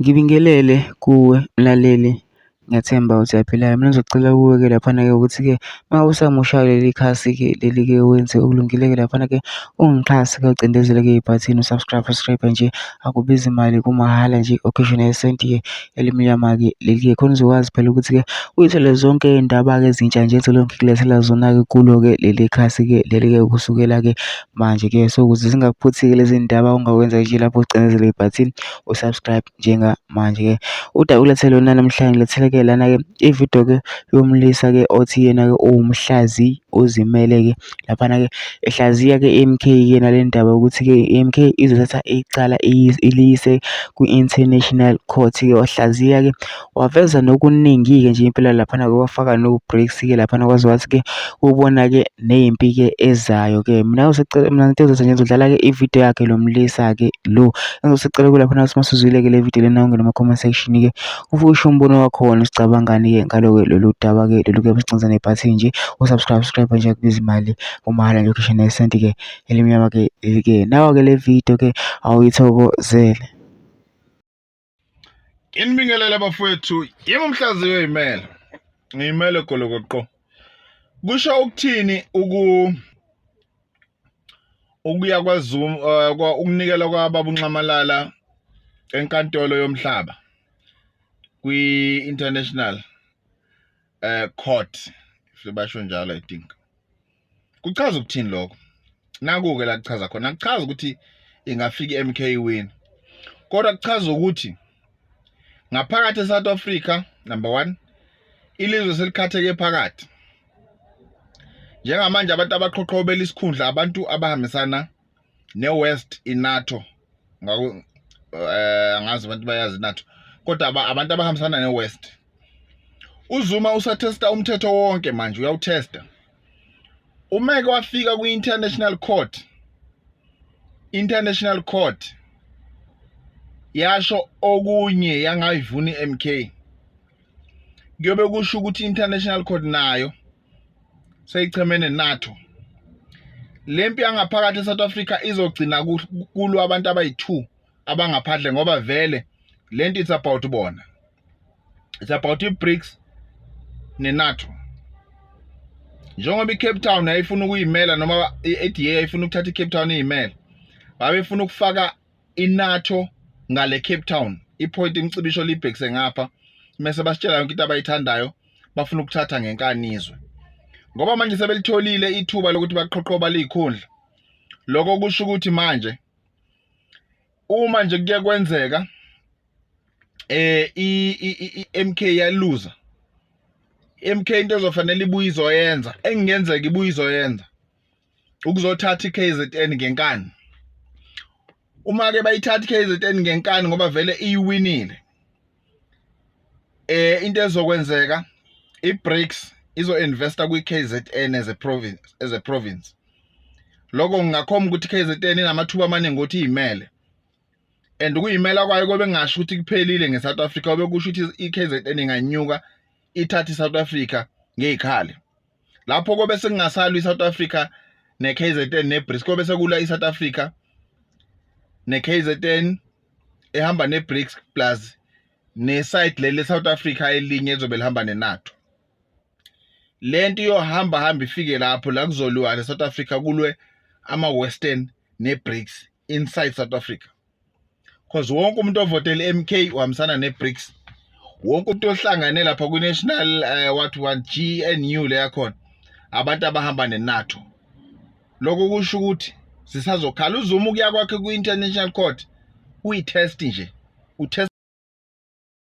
Ngibingelele kuwe mlaleli, ngiyathemba ukuthi uyaphila. Mina ngizocela kuwe-ke laphana-ke ukuthi-ke uma usamusha kuleli khasi-ke leli-ke wenze okulungile-ke laphana-ke ungixhase-ke ucindezele-ke ibhathini u-subscribe, subscribe nje akubizi mali kumahhala nje okhishwe nesenti-ke elimnyama-ke leli-ke khona uzokwazi phela ukuthi-ke uyithole zonke iy'ndaba-ke ezintsha nje ezilokhu ngikulethela zona-ke kulo-ke leli khasi-ke leli-ke kusukela-ke manje-ke. So ukuze zingakuphuthi-ke lezi ndaba ongakwenza nje lapho ucindezele ibhathini u-subscribe njengamanje-ke. Udaba ulethe lona namhlanje ngilethele-ke lana-ke ividiyo-ke yomlisa-ke othi yena-ke uwumhlaziyi ozimele-ke laphana-ke ehlaziya-ke i-M_K-ke nale ndaba yokuthi-ke i-M_K izothatha icala iliyise kwi-International Court-ke. Wahlaziya-ke waveza nokuningi-ke nje impela laphana-ke wafaka no-BRICS-ke laphana kwaze wathi-ke ubona-ke ney'mpi-ke ezayo-ke. Mina ngisacela mina into engizothi nje ngizodlala-ke ividiyo yakhe lo mlisa-ke lo. Engizosicela kulaphana ukuthi masuzwile-ke le vidiyo lena ungene kuma-comment section-ke ufike usho umbono wakho wona usicabangani-ke ngalo-ke lolu daba-ke lolu-ke besicinza nebhathini nje u-subscribe subscribe nje akubizi imali kumahhala nje ukhishwe nesenti-ke elimnyama-ke ke. Nawa-ke le vidiyo-ke awuyithokozele. Nginibingelele bafowethu, yimi umhlaziyi oyimele. Ngiyimele golokoqo. Kusho ukuthini uku ukuya kwaZuma ukunikela kwababa uNxamalala enkantolo yomhlaba kwi-international court if basho njalo I think. Kuchaza ukuthini lokho? Naku-ke la kuchaza khona. Akuchazi ukuthi ingafika i-MK win. Kodwa kuchaza ukuthi ngaphakathi eSouth Africa number 1 ilizwe selikhatheke phakathi. Njengamanje abantu abaqhoqhobela isikhundla abantu abahambisana neWest iNATO ngako angazi abantu bayazi iNATO kodwa abantu abahambisana neWest. UZuma usathesta umthetho wonke manje uyawuthesta. Umeke wafika kwi-International Court, International Court yasho okunye yangayivuni i-MK. Kuyobe kusho ukuthi i-International Court nayo seyichemene NATO. Lempi yangaphakathi eSouth Africa izogcina kulwa abantu abayi-2 abangaphandle ngoba vele lento it's about bona. It's about iBRICS neNATO. Njengoba iCape Town yayifuna ukuyimela noma i-ADA yayifuna ukuthatha iCape Town iyimele, babefuna ukufaka iNATO ngale Cape Town, ipoint imcibisho libhekise ngapha, mese basitshela yonke into abayithandayo, bafuna ukuthatha ngenkani izwe. Ngoba manje sebelitholile ithuba lokuthi baqhoqhoba liyikhundla. Lokho kusho ukuthi manje uma nje kuye kwenzeka i-MK yaluza, MK into ezofanele ibuye izoyenza engingenzeka ibuye izoyenza ukuzothatha iKZN ngenkani. Uma ke bayithatha iKZN ngenkani ngoba vele iyiwinile, into ezokwenzeka iBRICS izo-investa kwi-KZN as a province, as a province. Lokho kungakhomba ukuthi iKZN inamathuba amaningi ukuthi iyimele. And ukuyimela kwayo kobe ngasho ukuthi kuphelile ngeSouth Africa, kobe kusho ukuthi iKZN inganyuka ithathe iSouth Africa ngezikhali. Lapho kobe sekungasalwi iSouth Africa neKZN neBRICS, kobe sekulwa iSouth Africa neKZN ehamba neBRICS plus neside leli eSouth Africa elinye ezobe lihamba neNATO. Lento iyohamba hamba ifike lapho la kuzoliwa le South Africa kulwe ama-Western ne-BRICS inside South Africa. Because wonke umuntu ovotele MK uhambisana ne-BRICS. Wonke umuntu ohlangane lapha kwi-National what one GNU le yakhona abantu abahamba ne-NATO. Lokho kusho ukuthi sisazokhala uZuma ukuya kwakhe kwi-International Court kuyi-test nje. Utest